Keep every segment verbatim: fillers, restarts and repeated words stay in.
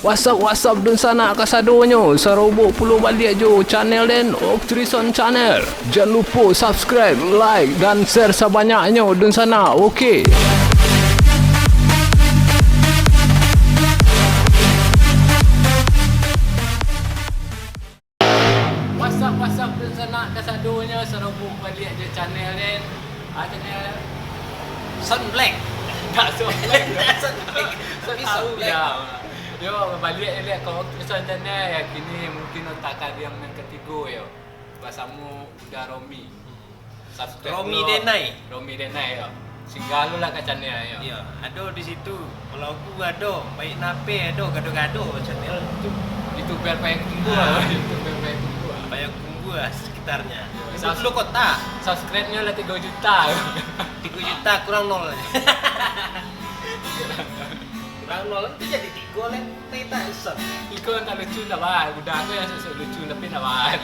What's up, what's up, dunsanak kasadonyo, sarobok pulo baliak jo channel den, Oktrison Channel. Jan lupo subscribe, like, dan share sabanyaknyo, dunsanak, oke. What's up, what's up, dunsanak kasadonyo, sarobok baliak jo channel den. Ah, channel Sound Black. Tak Sound Black. Tak Sound Black. Tapi Sound Black. Yo, baliak baliak ka Oktrison Channel, yo, kini mungkin otak kalian nan katigo, yo. Basamo Uda Romi. Subscribe Romi lo. Denai. Romi Denai, yo. Singgah lo lah ka channel, yo. Yo, ado di situ. Kalau aku ado, baik nape ado, gado-gado channel tu. YouTuber Payakumbuah, ah. YouTuber Payakumbuah. Payakumbuah sekitarnya. Yo, itu subs-, dulu kota. Subscribe-nyo lah tigo juta. Tigo juta kurang nol. Kurang nol tu jadi tigo lah. Tapi tak iso. Iko nan tak lucu tak bah. Uda ko nan sok-sok lucu tapi tak bah.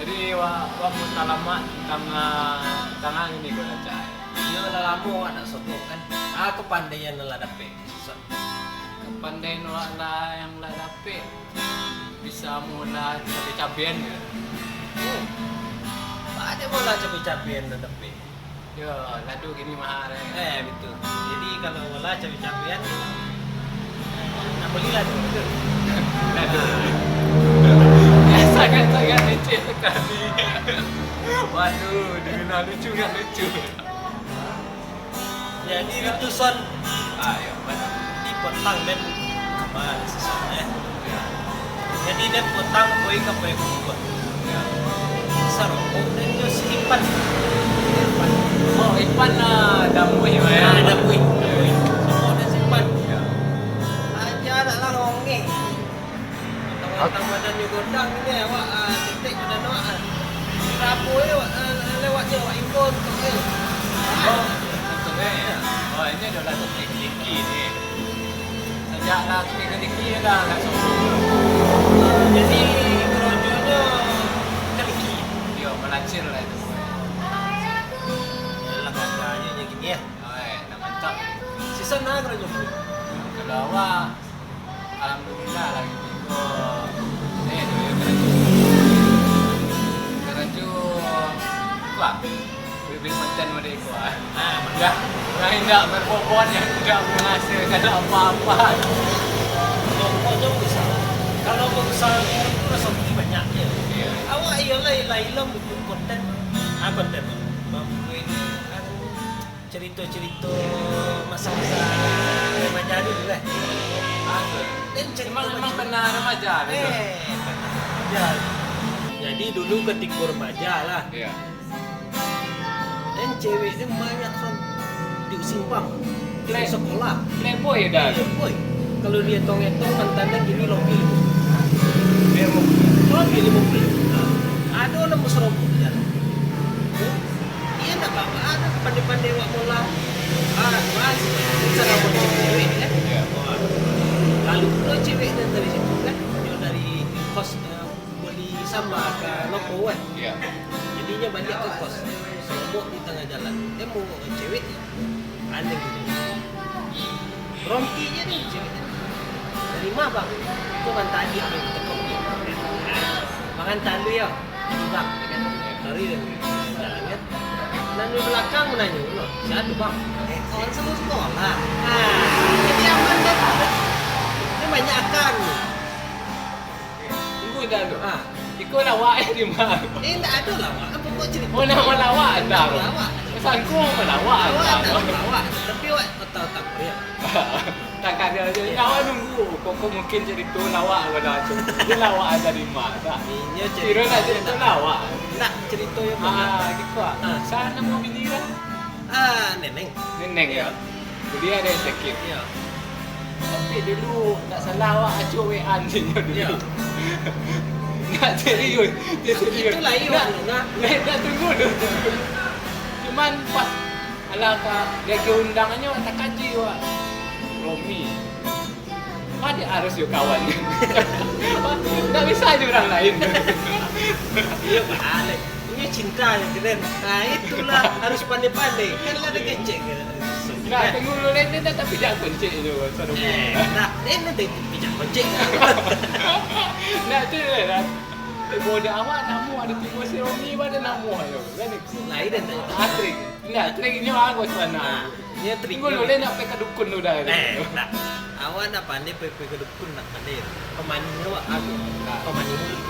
Jadi, wak, wak mau talamak tantang, ah, tantang iko lah, Cai. Iyo lah lamo wak nak sogok kan. Ah, kapandaian lah dapek. Kapandaian wak lah yang lah dapek. Bisa maulah cabe-cabean yo. Oh. Banyak maulah cabe-cabean lah dapek. Yo, lado kini mahal, eh. Eh, betul. Jadi, kalau maulah cabe-cabean, eh, nak bali lado, betul? Lado. Ah. Eh, sangat-sangat leceh sekali. Waduh, dibilang lucu kan lucu. Jadi, itu son. Ah, yo, betul. Di petang, den. Apa, sesuatu, eh. Jadi, den petang, koi ka Payakumbuah. Sarokok den jo si Ipan. Oh, Ipan lah, Damuih, yo. Ah, Damuih. Damuih. Sarokok den si Ipan. Yo. Aja nak lah ngongeng. Tang-tang badan nyo gondang ni, awak, ah, ketek badan awak, ah. Rabu ni, awak, ah, lewat je, awak imbau tu, eh. Oh, betul, eh. Ya. Oh, ini adalah teknik Diki ni. Sajak lah teknik Diki dah, dah sombong. Ah, jadi, karajonyo teliki. Yo, malacir lah itu. Yalah, kagaknyo nyo gini, ya. Oh, eh, nak mantap. Sisan lah karajo. Kalau awak, alhamdulillah lah gitu. Eh, duit karajo. Karajo, wah, beli-beli konten model iko, ah. Ah, dah, dah indak berbobot, yang tidak menghasilkan apa-apa. Pokoknyo usaha. Kalau usaha itu rezeki banyak, ya. Iya. Awak iyolah ilah-ilah butuh konten. Ah, konten. Mampu ini, kan. Cerito-cerito masa-masa remaja dulu lah. Ah, betul. Dan cerito Emang, emang macam pernah remaja, betul? Eh, pernah remaja. Jadi dulu ketika remaja lah. Iya. Dan cewek tu banyak kan di simpang, di Play-, sekolah. Playboy dah. Playboy. Kalau dia tong-etong mantannya gini lebih. Lima puluh. Lebih lima puluh. Ada orang berserobot di dalam. Iyo, ndak apa-apa, ado pandai-pandai awak molah. Ah, mas, cara molah cewek kan? Iyo. Wah. Lalu pulo cewek tu dari situ kan, nyo dari kos, eh, bali samba ka loko kan. Iyo. Jadi nyo baliak ka kos, serobot di tangah jalan. Dia mau cewek, aneh gitu. Rompi je ni, cewek tu. Dari ma, Bang? Itu mantan adik dia, kita kopi. Mangan talu yo. Aduh, Bang, dia kata. Lari dia. Jalan kan. Nan di belakang menanyo, "Loh, siapa, Bang?" "Eh, kawan sama sekolah." Ah, jadi aman dah. Dia banyak akal ni. Tunggu dah tu. Ah. Iko lawak eh di ma? Eh, ndak ado lawak. Pokok cerita. Oh, nak malawak dah. Lawak. Sangko malawak Lawak dah. Ndak malawak. Tapi awak otak-otak dia. Tak ada je. Ya. Awak nunggu. Koko mungkin cerita lawak pada macam. Dia lawak ada di ma, tak? Inyo cerita. Kira nak cerita lawak. Nak cerita yang mana? Ah, gitu ah. Ah. Sana mau bini lah. Ah, Neneng. Neneng, ya? Kuliah di S T Q. Iya. Tapi dulu, ndak salah awak acok W A anjing dulu. Iya. Ndak serius, dia serius. Itu lain ndak, orang, nah. Ndak, ndak tunggu dulu. Cuman pas, alah, ka, dia ke undangannya, awak takaji, awak. Romi. Ada harus yo kawan. Ndak bisa aja orang lain. Iya, balik. Ini cinta yang keren. Nah, itulah harus pandai-pandai. Kan lah ada kecek ke. Nah, tunggu dulu, dia, dia, dia tak pijak koncik tu, saudara. Eh, nak, dia nanti pijak koncik. Nah, tu dia lah. Eh, bodoh awak, namuah ado tibo si Romi, ado namuah tu. Kan? Lain dah tu. Ah, trik. Nah, triknyo aku sana. Nah, dia trik. Tunggu dulu, dia nak pai ka dukun tu dah. Eh, nak. Awak nak pandai pai, pai ka dukun, nak pandai. Pamani awak, anu. Nah. Pamani mulut.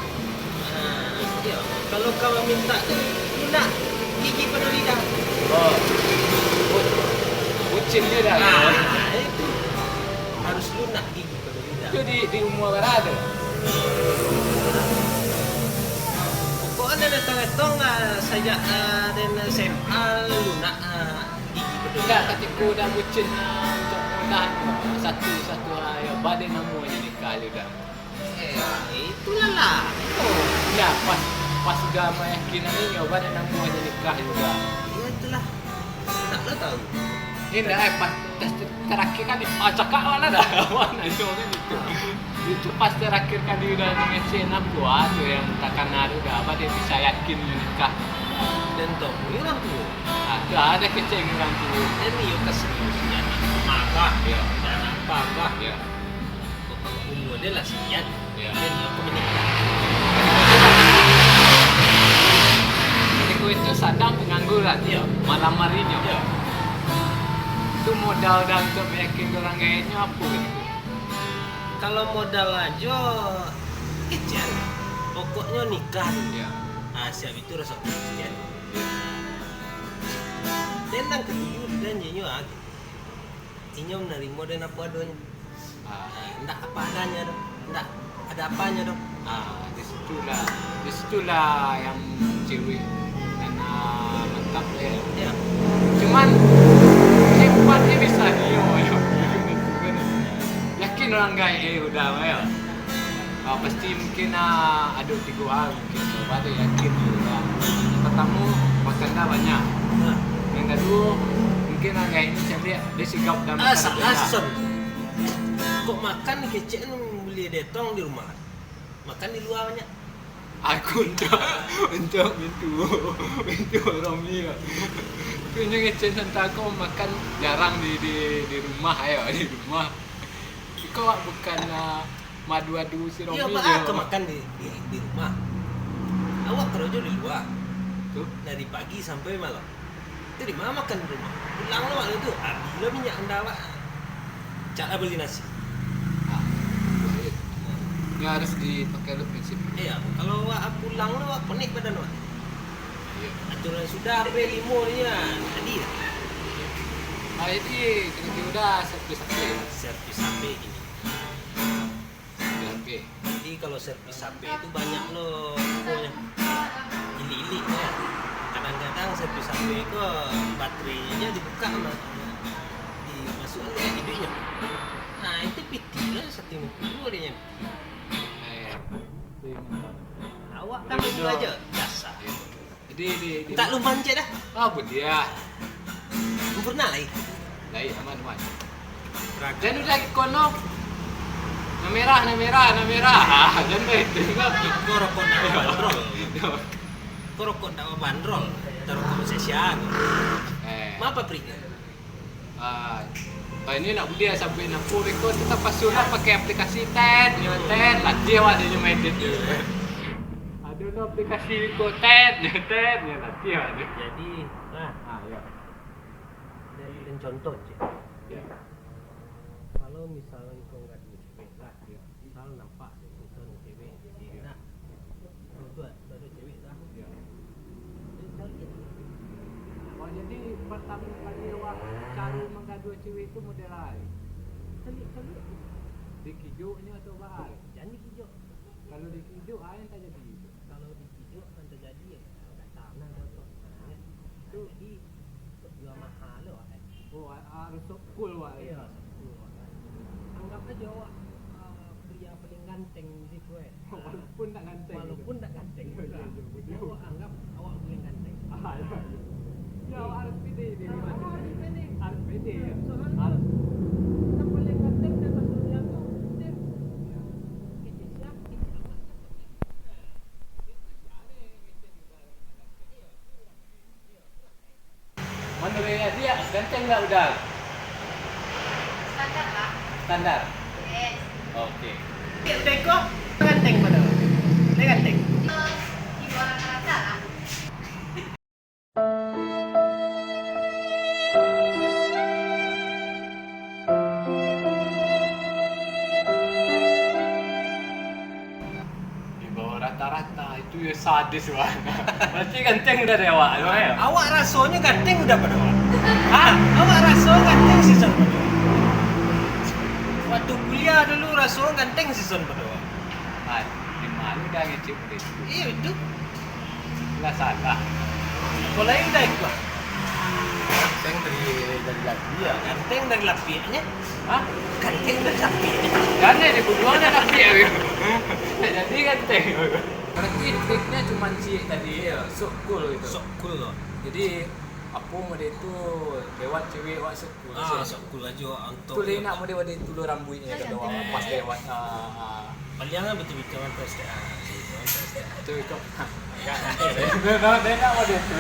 Ah, iyo. Kalau ka mintak tu, lunak gigi pado lidah. Oh. Bu-, bucin dia dah. Ah, itu. Harus lunak gigi pado lidah. Itu di, di umua bara tu? Pokoknyo etong-etong lah, sajak, ah, den S M A lunak, ah, gigi pado lidah. Indak, katiko dah bucin, ah, untuak mudah, satu-satu, ah, yo, ba den namuah nyo nikah tu dah. Eh, itulah lah. Oh. Nah, pas, pas sudah mayakinan inyo, ba den namuah nyo nikah tu dah. Iyo, itulah. Nak lo tahu. Indak, eh, pas tes terakhir kan, ah, cakak awak lah dah. Awak nanyo kan itu. Itu pas terakhir kali udah mangecek apo, ah, tu yang takana tu dah, ba den bisa yakin nyo nikah. Den tahu, urang tuo. Ah, tu ado kecek urang tuo. Den iyo ka serius, jan marah, yo. Jan apo-apo, yo. Umua den lah sikian. Yo. Den iyo ka manikah. Katiko itu sadang pangangguran. Yo. Malam harinyo. Yo. Itu modal dah untuak mayakinkan urang gaeknyo apo katiko? Kalau modal ajo, kecek. Pokoknyo nikah dulu. Yo. Ah, siap itu raso kecek. Den nan katuju tu janjinyo, ah, gitu. Inyo manarimo den apo adonyo. Ah. Ah, ndak apa adanya doh. Ndak ada apanya doh. Ah, di situlah, di situlah yang cewek nan, ah, mantap tu, yo. Yo. Cuman, sifatnyo bisa nio, yo. Yakin urang gaek, eh, udah, yo. Ah, pasti mungkin, ah, ado tigo hal. Oke, coba deh yakin dulu lah. Yang pertamo, makan dah banyak. Nah. Yang kaduo, mungkin agak ini cari dia sigap dan makan salah banyak. Son. Kok makan kecek ni beli detong di rumah? Makan di luar banyak. Aku untuk, untuk mintu, mintu Romi lah. Aku inyo ngecek tentang aku makan jarang di, di, di rumah, ayo, di rumah. Kok bukan, ah, madu-adu si Romi. Iyo, Pak, ah, ka makan di, di, di rumah. Awak karajo di lua. Tu? Dari pagi sampai malam. Tu di ma makan di rumah? Pulang lo awak tu, abih lo minyak anda awak. Cak lah bali nasi. Ah, baik. Ini harus dipakai lo prinsip. Iyo, kalau awak pulang lo, awak konek badan awak. Iyo. Aturan sudah, H P limo ni lah. Jadi lah. Ah, jadi kena kira udah servis H P. Servis H P gini. Oke. Jadi, kalau servis H P tu banyak lo, aponyo, ilik-ilik, kan. Kadang-kadang servis H P ko baterai ajo dibuka, ma-, dimasuakan ka iduiknyo. Nah, itu piti lo, satu limo puluah dek nyo. Eh, itu yang awak kan baju ajo, biaso. Iyo. Jadi, di, di tak lu mancet dah. Ah, budiah. Sempurna lai. Lai, aman, aman. Ragam. Jan udah kono. Nan merah, nan merah, nan merah. Ah, jan deh. Ko rokok ndak bandrol. Ko rokok ndak bandrol. Tarokok sia-sia. Eh. Ma pabriknyo? Ah, ah, ini nak budiah sampai nampur iko, tu tapasuah lah pakai aplikasi, tet, nyo tet, latiah awak dek nyo main tet tu. Ado lo aplikasi iko, tet, nyo tet, nyo latiah awak tu. Jadi, nah. Ah, yo. Dan, dan contoh, cek. Yo. Kalau misalnya kau nggak duit, lah. Yo. Misal nampak satu cewek, iyo, nak. Tuan, tuan, tuan, cewek tu lah. Iyo. Jadi, cari lah. Oh, jadi, partamo kali awak caro manggaduah cewek tu model ai? Cari, cari. Dikijoknyo atau baa? Jan dikijok. Kalau dikijok, a nan tajadi? Kalau dikijok, nan tajadi, eh, gatal nah, gatal. Nah, tu. Jadi, jua maha lo, eh. Oh, a-, a-, harus sok cool, wak, eh. Iyo, sok cool, wak. Anggap ajo awak, ah, pria paling ganteng di situ, eh. Walaupun ndak ganteng. Walaupun ndak ganteng. Iyo, iyo, iyo, betul. Awak anggap awak paling ganteng. Ah, iyo, iyo. Yo, harus pede diri. Ah, harus pede. Harus pede, yo. Soalnyo, harus. Nan paling ganteng di ateh dunia tu, den. Iyo. Kecek sia, kecek awak, kecek. Nah, itu sia ni, kecek. Iyo, iyo. Manuruik Adiak, ganteng ndak Udal? Standar. Yes. Oke. Teko ganteng pado. Dia ganteng. Iwa rata lah. Di bawah rata-rata, itu yo sadis, Wan. Berarti ganteng udah dari awak tu, yo? Awak rasonyo ganteng udah pado awak. Hah? Awak raso ganteng si Son pado awak. Waktu kuliah dulu raso ganteng si Son pado awak. Ah, di mana udah ngecek udah itu? Iyo, itu. Lah salah. Mulai udah itu. Ganteng dari, dari lapiak. Ganteng dari lapiaknyo. Hah? Ganteng dari lapiaknyo. Ganteng di buduang dan lapiak. Jadi ganteng. Berarti triknya cuma ciek tadi, yo, sok cool gitu. Sok cool lo. Jadi, apo mode tu lewat cewek awak sok cool. Ah, sok cool ajo, ah, untuk tu lah nak mode-mode tu lo rambuiknyo kalau awak pas lewat, ah, ah. Paliang kan betul-betul mantas, ah, betul-betul mantas. Tu kau. Dia nak mode tu.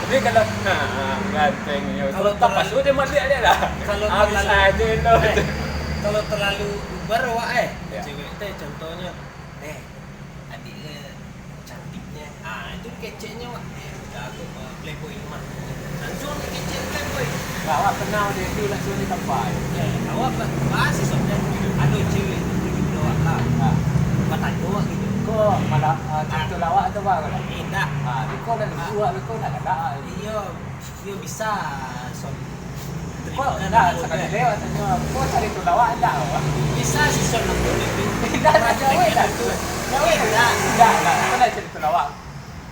Tapi kalau, ah, ganteng yo. Kalau tak pas, terlalu, dia maliak dia lah. Kalau habis terlalu, aja lo. Eh, kalau terlalu ubar awak, eh, ya, cewek teh contohnyo, eh, adiknyo cantiknyo. Ah, itu keceknyo, Wak. Eh, udah aku, eh, playboy mah. Langsung dikecek playboy. Awak pernah dia tu langsung di tempat. Eh, awak ba-, bahas esok kan. Ado cewek tu tuju pado awak lah. Ha. Batanyo awak gitu. Kok malah, ah, cerita lawak tu, Bang? Eh, indak. Ah, kau dah lucu, ah, kau nak kena, ah. Iyo. Iyo bisa, Son. Kok ndak sakali lewat tanyo, kok cari tu lawak ndak, Wak? Bisa si Son nang bunuh tu. Ndak, ndak, jawek dah tu. Jawek dah. Ndak, ndak, kau ndak cari tu lawak.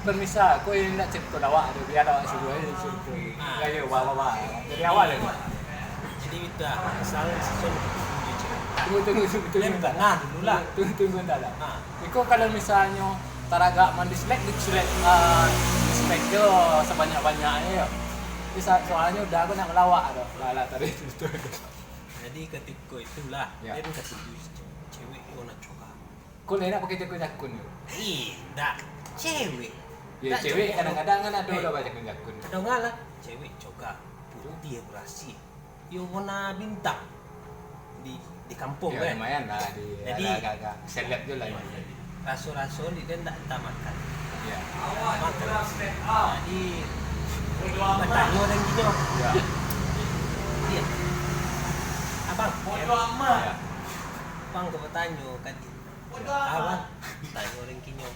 Permisa, kau ini ndak cari tu lawak tu, biar awak suruh aja suruh tu. Ah. Ya, ya, wah, wah, wah. Dari awal lagi. Jadi itu lah, misal si Son bunuh cewek. Tunggu, tunggu, tunggu, tunggu. Nah, dulu lah. Tunggu, tunggu, ndak lah. Ah. Iko kalau misalnyo taragak mandislike, dislike, ah, dislike jo sabanyak-banyaknyo yo. Tapi sa-, soalnyo udah ko nak malawak tu. Lah, lah, tadi tu. Jadi katiko itulah, ya, den katuju cewek yo nak coba. Ko lah nak pakai jakun-jakun tu. Indak, cewek. Ya, ndak cewek cowok. Kadang-kadang kan ado, eh, lah bajakun-jakun. Dongalah, cewek coba. Putih berasi. Yo, warna bintang di, di kampung, yo, kan? Lumayan lah, di, jadi, agak-agak seleb tu lah, yo. Raso-raso di den ndak entah makan. Yo. Makan. Jadi, batanyo den gini, Bang. Yo. Iya. Abang. Yo. Bang, ko batanyo, kan? Abang, tanyo den kinyo.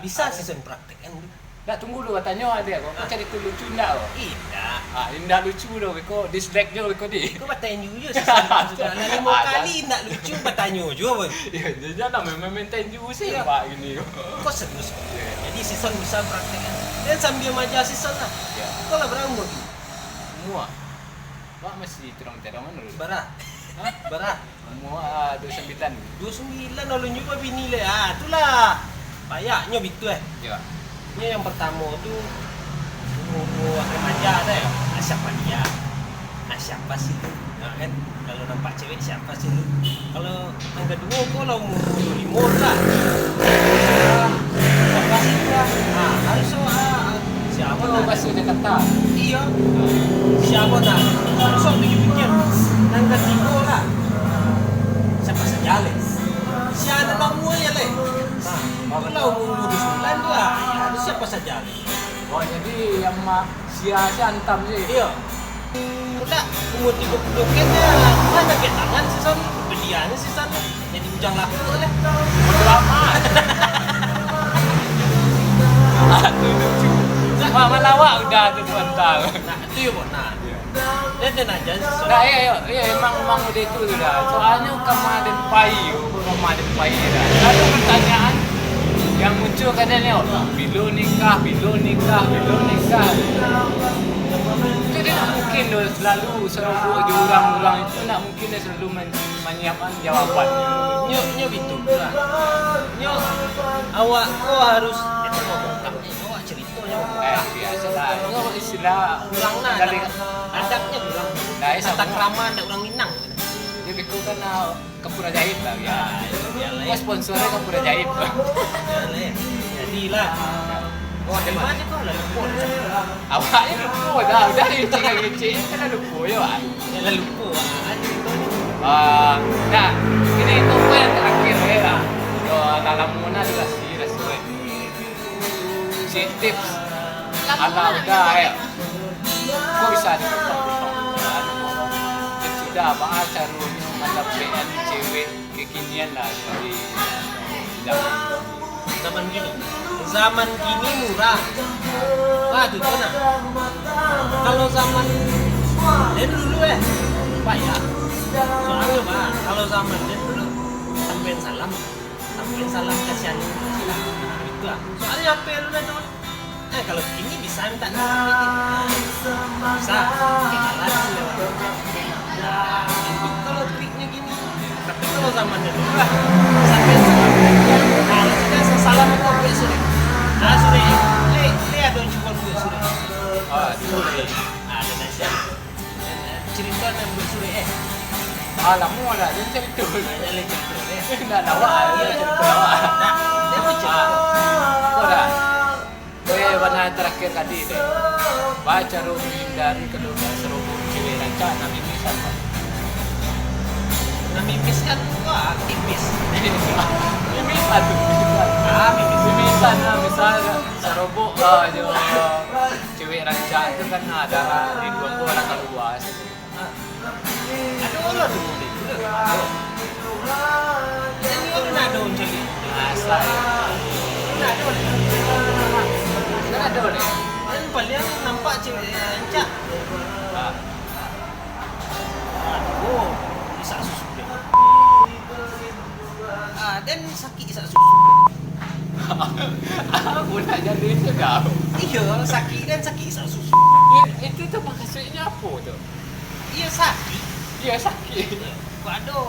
Bisa si Son praktekkan tu. Ndak, tunggu dulu, tanyo ado ko. Kau cari tu lucu ndak ko? Indak. Ah, indak lucu doh, beko dislike jo beko di. Kau batanyo jo si Son sudah lah limo kali indak lucu, batanyo jo, Bang. Iyo, jadi jangan main-main tanyo si Pak gini ko. Kau serius. Iyo. Jadi si Son bisa praktekkan. Dan sambil maja si Son lah. Iyo. Kau lah berapa umur? Umur? Wak masih terang-terangan dulu. Bara? Hah? Bara? Umur, ah, dua sambilan. Dua sambilan, alun juo babini lai. Ah, tu lah. Payaknyo bitu, eh. Yo. Nyo yang partamo tu, umur-umur remaja tu, eh. Ah, siapa dia? Ah, siapa sih tu? Nah, kan, kalau nampak cewek, siapa sih tu? Kalau Nan kaduo ko lah umur duo puluah limo tu lah. Siapa sih tu lah? Ah, harus, ah, siapa tu lah? Baso Jakarta. Iyo. Siapa tu lah? Harus awak pikir-pikir. Nan katigo lah. Siapa saja leh? Si anak nan umur je leh. Ah, tu lah umur duo puluah sambilan tu lah. Ya, tu siapa saja leh. Oh, jadi yang ma-, sia-sia antam je. Iyo. Kok ndak, umur tigo puluah kan, ya, Tuhan sakik tangan si Son, beliannya si Son, jadi bujang laku lah. Bodo amat. Wah, malawak udah tu sebentar. Nah, itu yo, Bok. Nah, dia, dia nanya si Son. Nah, iya, iya, iya, emang, emang udah itu sudah. Soalnya kama den pai, yo, kama den pai dah. Ada pertanyaan yang muncul kadang ni, oh, bilo nikah, bilo nikah, bilo nikah. Itu dia tak mungkin doh selalu serupa je urang-urang itu, tak mungkin dia selalu men-, menyiapkan jawaban. Nyo, nyo bitu lah. Nyo, awak ko harus, itu mau bongkak, awak cerita nyo mau bongkak. Eh, biasalah. Nyo istilah urang lah, dari adabnyo urang. Nah, eh, tata sama. Krama ndak urang Minang. Jadi, beko kan, ah, Kapur Ajaib lah, ya. Ah, iyo, iyo lah, ya. Oh, sponsornya Kapur Ajaib. Iyo lah, ya. Jadilah. Oh, di mana kau lah lupa? Awaknya lupa dah, udah ngecek-ngecek, kan dah lupa, yo, ah. Ya lah, lupa, ah. Aduh, kau ni. Ah, dah, ini tu poin terakhir ya lah. Yo, dalam mona dikasih raso. Si tips ala uda ya. Kok bisa diputar-putar? Tips uda, baa caronyo mandapekan cewek kekinian lah dari zaman. Zaman kini. Zaman kini murah. Wah, tu, tu nah. Kalau zaman den dulu, eh, payah. Soalnyo, Pak, kalau zaman den dulu, sampean salam, sampean salam kasihan. Nah, itulah. Soalnyo apa lu dah dulu? Eh, kalau kini bisa minta nomor lagi. Nah, bisa. Kenalan lewat. Nah, itu kalau triknya gini. Tapi kalau zaman dulu lah, sampai salam. Nah, maksudnya salam itu sampai sore. Nah, sore. Le, le ada yang cuma dua sore. Ah, sore. Nah, ada nasihat. Cerita yang buat sore, eh. Ah, lama dah, dia cerita. Dia cerita, eh. Nak lawak, dia cerita lawak. Nah, dia mau cerita. Kau dah. Eh, bana terakhir tadi deh. Baa caro menghindari kalau nak sarobok cewek rancak, nak mimisan, Pak? Nak mimisan, wah, tipis. Mimisan tu, mimisan. Ah, mimisan. Mimisan lah, misal sarobok, ah, jo cewek rancak tu kan ada di dua orang kalua. Ah. Ado lah tu model tu, ado. Jadi, ado nak ado cari. Asa, yo. Nak ado. Nak ado, deh. Kan paliang nampak cewek rancak. Ah. Oh, isak susu deh. Ah, den sakik isak susu. Aku nak jadi sudah. Iyo, sakik den sakik isak susu. Itu tu maksudnya apa tu? Iyo, sakik. Iyo, sakik. Kok ado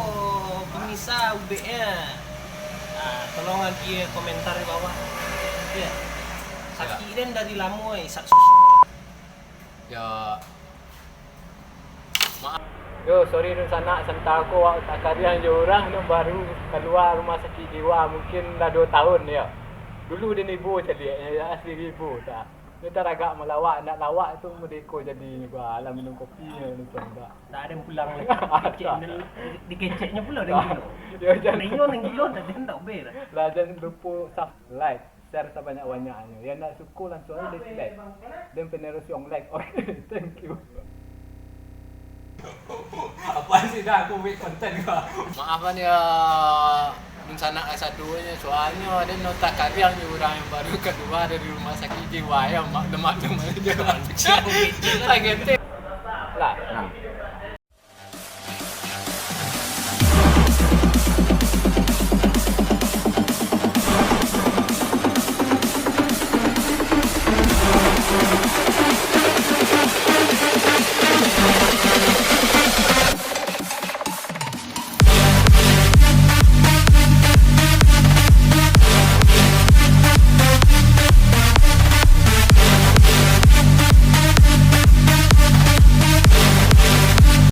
pemirsa ubeknya, ah, tolong lagi komentar di bawah. Iyo. Sakik den dari lamo isak susu. Ya. Maaf. Yo, sorry dunsanak, santa ko wak takariang jo urang nan baru kalua rumah sakik jiwa, mungkin lah duo taun yo. Dulu den ibo caliaknyo, yo, asli ibo, ta. Nyo taragak malawak, nak lawak tu mode ko jadi ni, bah, alah minum kopi nyo, ni, bah. Ndak ado pulang lai. Kecek nyo, dikeceknyo pulo den gilo. Yo, jan. Rinyo nan gilo, ndak, den ndak ubek lah. Lah, jan lupo sub-, like, share sabanyak-banyaknyo. Yang ndak suko langsuang aja dislike. Den penerus yang like. Oke, thank you. Apa sih dah aku buat konten kau? Maaf kan ya, dunsanak kasadonyo, soalnyo den nota kariang jo urang yang baru kalua dari rumah sakik jiwa, yo, maklum-maklum aja. Kecek, kecek lah. Lah. Nah.